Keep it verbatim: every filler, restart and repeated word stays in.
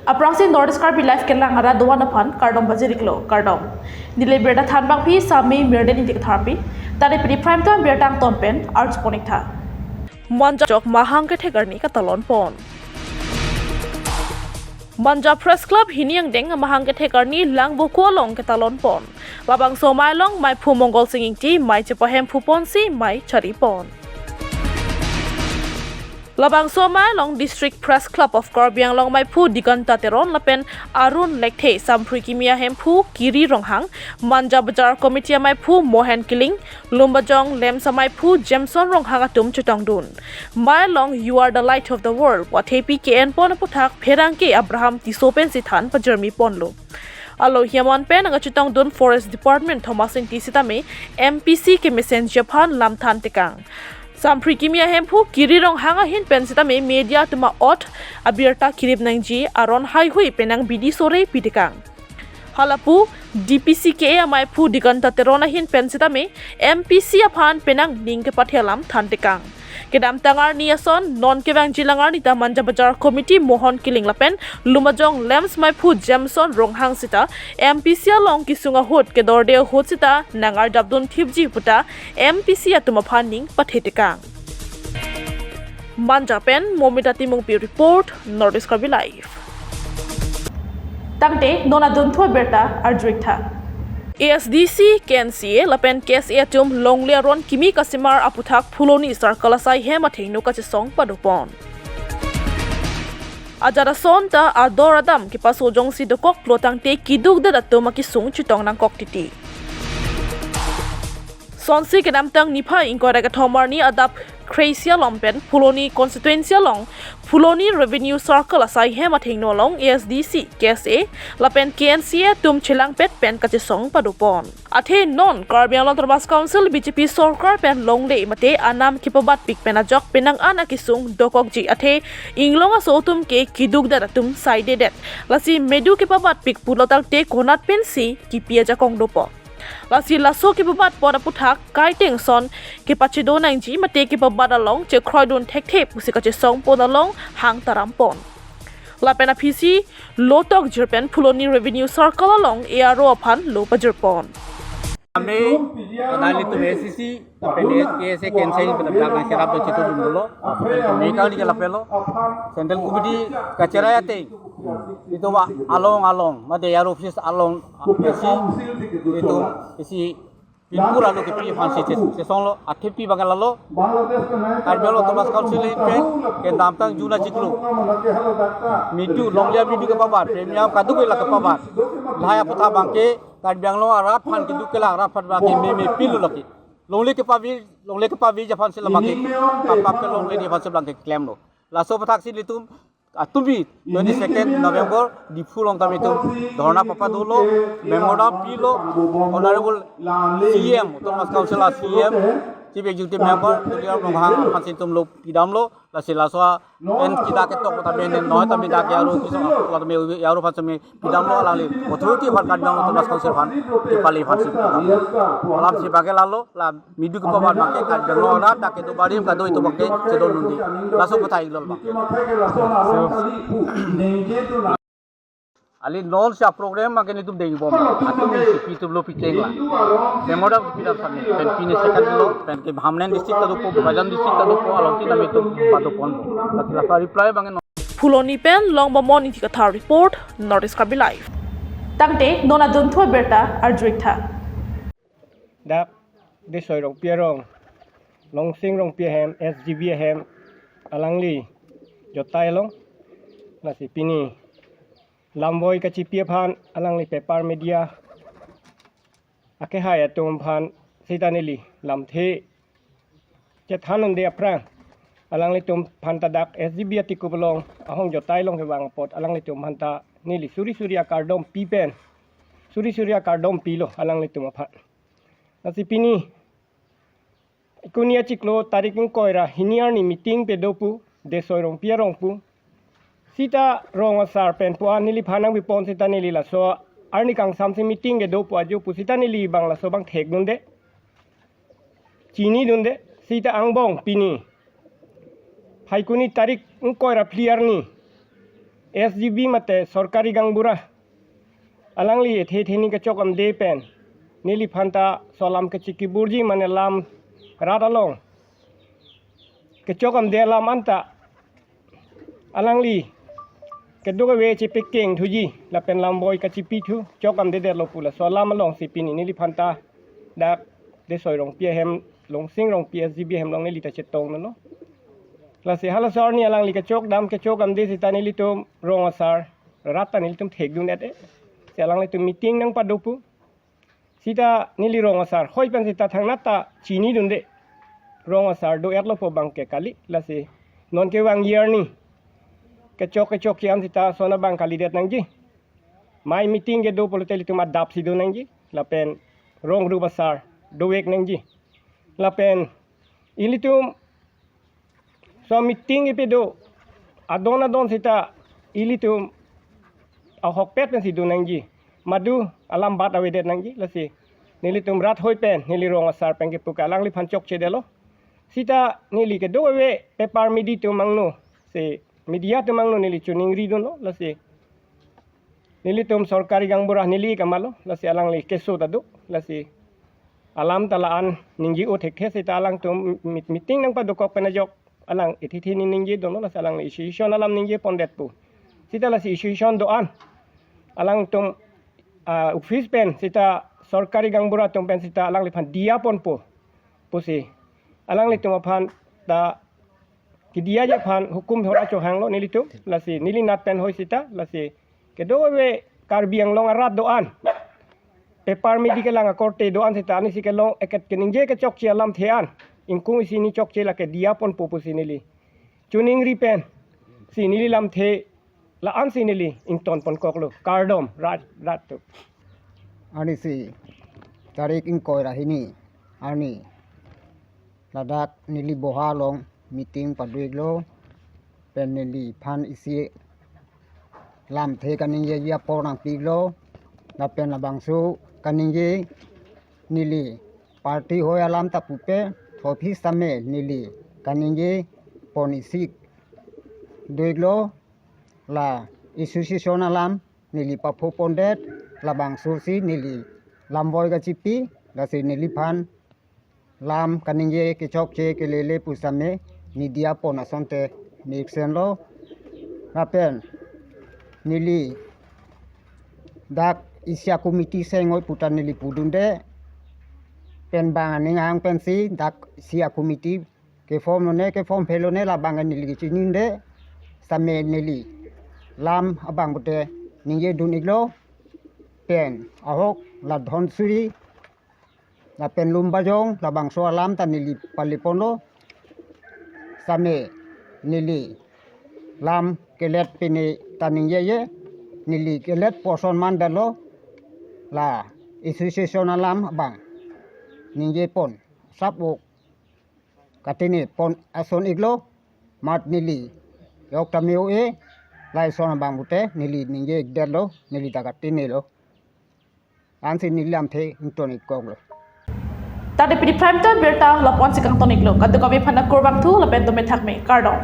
Aphrangsi North East Karbi Live kelang arat doan aphan kardom pajir-iklo, kardom. Neli birta thanbangpi Sami Mirden Ingti Katharpi. Tari pini prime time birta angton pen arjupon-iktha. Manja ajok mahang kethek arni katalonpon. Manja Press Club hini angdeng mahang kethek arni Langvoku along katalonpon. Labangso amei along meiphu Mongol Sing Ingti mei chepahemphupon si mei charipon. Labangso amei along District Press Club of Karbi Anglong meiphu Diganta Teron lapen Arun Lekthe, Sampri Kimi ahemphu Kiri Ronghang, Manja Bajar Committee ameiphu Mohen Killing, Lumbajong LAMPS ameiphu Jameson Ronghang atum chetongdun. Amei along "You are the light of the world" pu athepi ke-enpon aputhak pherangke Abraham Tisso pensi than pajirmiponlo. Alohi amen pen nangkachetongdun Forest Department Thomas Ingti sitame M P C kemesenji aphan lam thantekang. Sampri Kimi ahemphu Kiri Ronghang ahin pen sitame media atum a'ot abirta kirip nangji aron heihui penang bidi sore pitekang. Halapu D P C K A ameiphu Diganta Teron ahin pen sitame M P C aphan penang ning kepathe alam thantekang. Kedamtang arni ason non kevangji lang arni ta Manja Bajar Committee Mohen Killing lapen Lumbajong LAMPS meiphu Jameson Ronghang sita M P C along kesung ahut kedorde ahut sita nangarjapdun thipji puta M P C atum aphan ning pathetekang. Manja pen Momita Timungpi report, North East Karbi Live. Tangte non adunthu abirta arju-iktha. A S D C, K N C A lapen K S A atum longle aron kimi kasemar aputhak Phuloni Circle asai hem athengno kachesong padopon. Ajat ason ta ador adam kepaso jongsi dokoklo tangte keduk det atum akesung chetong nangkok titi. Sonsi kedamtang niphai ingkoi ra kethom arni adap kre-isi along pen Phuloni constituency along Phuloni Revenue Circle asai hem athengno along A S D C, K S A lapen K N C A atum chelangpet pen kachesong padopon. Athe non Karbi Anglong Autonomous Council B J P sorkar pen longle mate anam kepabatpik pen ajok penang an akesung dokokji, athe inglong aso atum ke keduk det atum saidedet. Lasi medu kepabatpik pulo tangte konat pensi kipi ajakong dopo. Lasi laso kepabatpon aputhak kaiteng son kepachedo nangji mate kepabat along chekroidun thekthe pusi kachesongpon along hang tarampon. Lapen aphisi lo tokjir pen Phuloni Revenue Circle along A R O aphan lo pajirpon. Kami, nelitum A S D C, lapen K S A, K N C A, lapen dak nangcherap do chitu dum dolo. Lapen kami kali ke lapelo. Central Committee kacherai ateng. Itum along along, mate A R O office along, isi, itum isi pinpur alo kepi aphansi chesonglo, athepi abang lalo. Karbi Anglong Autonomous Council pen kedamtang June achiklo medu, longle medu kepabat, premium kaduk la kepabat. Lahai aputhak abangke Karbi Anglong arat aphan keduk kelang arat aphan abangke meme pilo lake. Longle kepavi, longle kepavi aphansi labangke kapap ke longle di aphansi abangke klemlo. Laso aputhak si ilitum atumi twenty-second November Diphu along tame itum dhorna papadolo, memorandum pilo, Honorable C E M, Autonomous Council a C E M, Chief Executive Member Tuliram Ronghang aphansi itum lo pidamlo, lasi laso pen kita ketok tame ne noi tame dak A R O office along tame A R O aphan tame pidamlo, alangli authority aphan Karbi Anglong Autonomous Council aphan kepale aphansi pidamlo. Alamsi abangke lalo, la medu kepabat abangke Karbi Anglong arat dak kedo barim kado itum abangke chedondunde. Laso aputhak-iklo abangke. Ali non si aprogram abangke nelitum dengbom. Atumi si pitum lo picheng la. Memorandum pidam sami. Pen pini second lo, pen ke Hamren district ta dopo, Bokajan district ta dopo, alongtin nelitum padoponbom. Lasi laso reply abangke non. Phuloni pen Longbomon Ingti Kathar report, North East Karbi Live. Tangte non adunthu abirta arju-iktha. Dak Desoi Rongpi arong, Longsing Rongpi ahem, S G B ahem, alangli jotai along, lasi pini lamvoi kachipi aphan alangli paper media akehai atum aphan sita neli lamthe chethan un'e aphrang, alanglitum aphan ta dak S G B atikup along ahong jotai along kevang apot alanglitum aphan ta neli suri suri akardom pi pen, suri suri akardom pilo alanglitum aphan. Lasi pini Ikuni achiklo tarik ingkoi ra hini arni meeting pado pu, Desoi Rongpi arong pu. Sita rong asar pen pu-an neliphan nangpipon sita neli laso arni kangsam si meeting kedo pu ajo pu sita neli abang laso abang thekdunde, chinidunde, sita angbong pini Phaikuni tarik ingkoi ra phli arni S G B mate sorkari gaonbura alangli ethe theni kechok amde pen neliphan ta laso alam kachiki burji mane lam rat along kechok amde alam anta alangli keduk ave chepekeng thuji lapen lam voi kachipi thu chok amdedetlo pu laso alam alongsi pini neliphan ta dak Desoi Rongpi ahem, Longsing Rongpi S G B ahem along neli ta chetongdunlo. Lasi halaso arni alangli kechok dam kechok amde sita nelitum rong asar rat ta nelitum thekdunde. Si alanglitum meeting nangpado pu. Sita neli rong asar hoi pen sita thangnat ta chinidunde. Rong asar do-etlo pu abang ke kali. Lasi non kevangji arni kechok kechokche an sita lason abang kalidet nangji. Mai meeting kedo pulote ilitum adap si do nangji. Lapen rong rup asar dovek nangji. Lapen ilitum laso meeting kepi do adon adon sita ilitum ahokpet pensi do nangji. Madu alam bat avedet nangji. Lasi nelitum rat hoi pen neli rong asar pen kepu ke alangliphan chokchedetlo. Sita neli keduk ave paper midi atum angno, si media atum angno neli choningridunlo. Lasi nelitum sorkari gaonbura neli kamatlo, lasi alangli keso ta do. Lasi alam ta la-an ningje-o thekthe sita alangtum meet- meeting nangpadokok pen ajok alang ethe theni ningjedunlo, lasi alangli association alam ningjepondet pu. Sita lasi association do-an alangtum ah, office pen sita sorkari gaonbura atum pen sita alangliphan diya ponpo pusi alanglitum aphan ta kediyaji aphan hukum hora chohanglo nelitum. Lasi neli nat pen hoi sita lasi keduk ave Karbi Anglong arat do-an paper midi kelang akorte do-an sita ani si kelong eket keningje kechokche alamthe an ingkung isi ni chokche lake diya ponpo pusi neli choningri pensi neli lamthe la-ansi neli ingtonponkoklo. Kardom rat rat atum. Arnisi tarik ingkoi ra hini arni ladak neli boha along meeting pado-iklo. Pen neliphan isi lamthe kaningjeji apor nangpi-iklo. Lapen labangso kaningje neli party hoi alam ta pupe, thophi sitame neli kaningje pon isi do-iklo. La association alam neli paphopondet, labangsosi neli lam voi kachipi, lasi neliphan lam kaningje kechokche kelele pusitame media pon asonte mixenlo. Lapen neli dak isi a-committee sengoi puta neli pudunde. Pen bang aning ahang pensi dak isi a-committee keform lone keform phelone labang neli chininde. Sitame neli lam abang pute ningjedun-iklo. Pen ahok la Dhonsiri lapen Lumbajong labangso alam ta neli paliponlo. Sitame neli lam kelet pine ta ningjeje, neli kelet porson mandalo, la association alam abang ningjepon sap-ok katene pon ason-iklo. Mat neli yok tame o-e, lason abang pute neli ningje-ikdetlo, neli ta katenelo. Ansi neli lamthe ington-ikkoklo. Tade pini Prime Time birta lapu-ansi kangton-iklo. Kadokave aphan kurvangthu lapen dome thakme, kardom.